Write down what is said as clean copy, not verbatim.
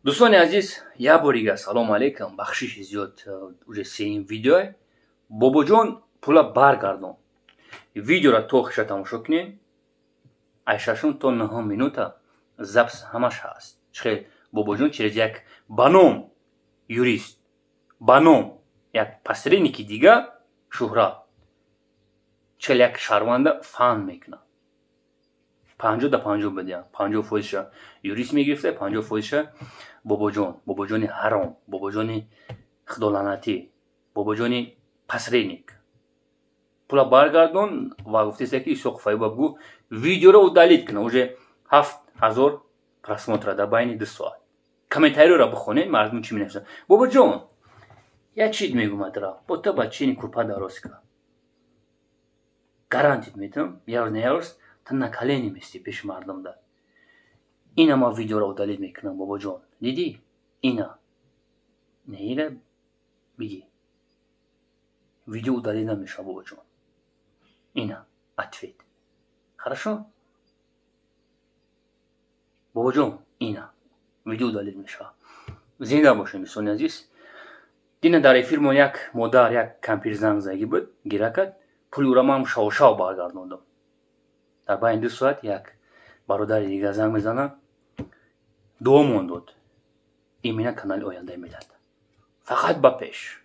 Дӯстони азиз, як бор дига салому алейкум. Бахшиши зиёд, уже сеюм видео. Бобоҷон, пула баргардон. Видеора то охиша тамошо кунед. Ай шашум то нӯҳум минута запись ҳамаш ҳаст. Чихел Бобоҷон через як ба ном юрист, ба ном як посредники дига Шӯҳрат, чихел як шаҳрванда фан мекунад. 50 да 50 бидиҳам, 50 фоизша юрист мегирифта, 50 фоизша Бобоҷон. Бобоҷони ҳаром, Бобоҷони худолаънатӣ, Бобоҷони посредник, пула баргардон. Ва гуфтеста, ки Исоқов Аюба бигӯ, видеоро удалить кунад. Уже 7000 просмотра дар байни 2 соат. Комментариёро бихонед, мардум чӣ менависанд. Бобоҷон, як чиз мегӯм, адра бо та бачини курпа дароз ка, гарантит метавам, як рӯз на як рӯз та на колени местӣ пеши мардумда. Ина, ма видеоро удалить мекунам, Бобоҷон. Дидӣ, ина неира бигӣ, видео удалить намешавад, Бобоҷон. Ина ответ. Хорошо, Бобоҷон, ина видео удалить мешавад. Зинда бошем, дӯстони азиз. Дина дар эфирмон як модар, як кампир занг заги буд, гира кард. Пули ӯра ман шавшав баргардондам дар байни 2 соат. Як бародари дигар занг мезанад, дуомон дод. Именно канали «Ояндаи миллат» фақат ба пеш.